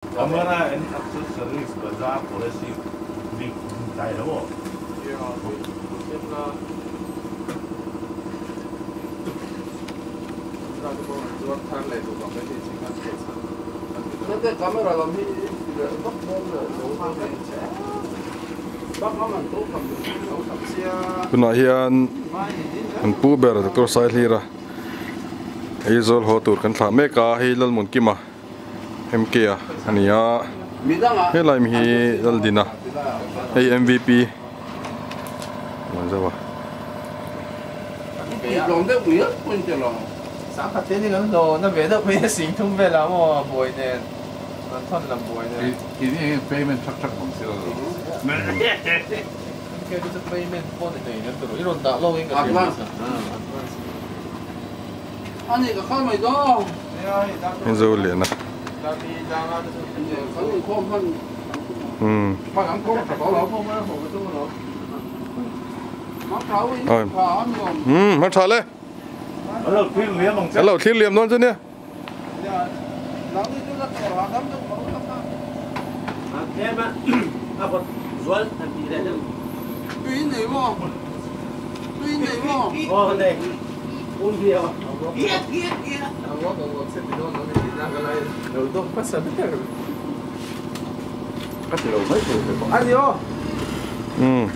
Camera and accessories bazaar policy tlai lo aw. Tunah hian an pu ber Doctor Saihlira Aizawl haw tur kan thlah mek a, hei Lalmunkima. MK a ani a helai mi hi Laldina hei MVP Manzawa Zo lian a umm umm hman tha le an lo thlir liam dawn chu nia. Umm.